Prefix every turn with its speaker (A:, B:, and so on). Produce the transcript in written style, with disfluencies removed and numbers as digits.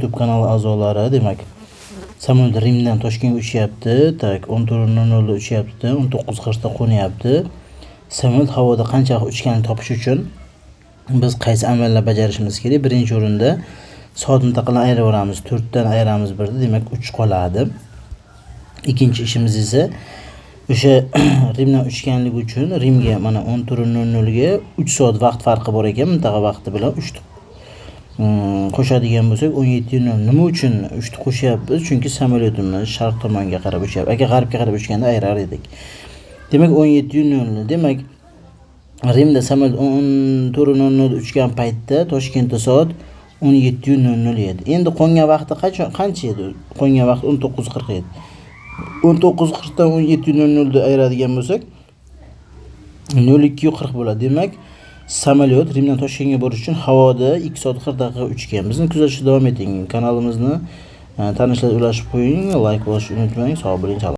A: YouTube kanali a'zolari, demak, samolyot Rimdan Toshkentga uchyapti. Так, 14:00 da uchyapti, 19:40 da qo'nyapti. Samolyot havoda qancha vaqt uchganini topish uchun biz qaysi amallar bajarishimiz kerak? Birinchi o'rinda soat mintaqalarini ayiraveramiz. 4 dan ayiramiz 1 ni, demak, 3 qoladi. Ikkinchi ishimiz esa o'sha Rimdan uchganligi uchun Rimga mana 14:00 ga 3 soat vaqt farqi bor ekan, mintaqa vaqti bilan 3 qo'shadigan bo'lsak, 17:00. Nima uchun 3 ni qo'shyapmiz? Chunki samolyotimiz sharq tomonga qarab uchyapti. Agar g'arbga qarab uchganda ayirar edik. Demak, 17:00. Demak, Rimda samolyot 14:00 da uchgan paytda Toshkentda soat 17:00 edi. Endi qo'ngan vaqti qachon, qancha edi? Qo'ngan vaqt 19:40 edi. 19:40 dan 17:00 da ayiradigan bo'lsak, 02:40 bo'ladi. Demak, samolyot Rimdan Toshkentga borish uchun havoda 2 soat 40 daqiqa uchgan. Bizni kuzatishda davom eting. Kanalimizni tanishlarga ulashib qo'ying, layk bosishni unutmang. Sog' bo'ling.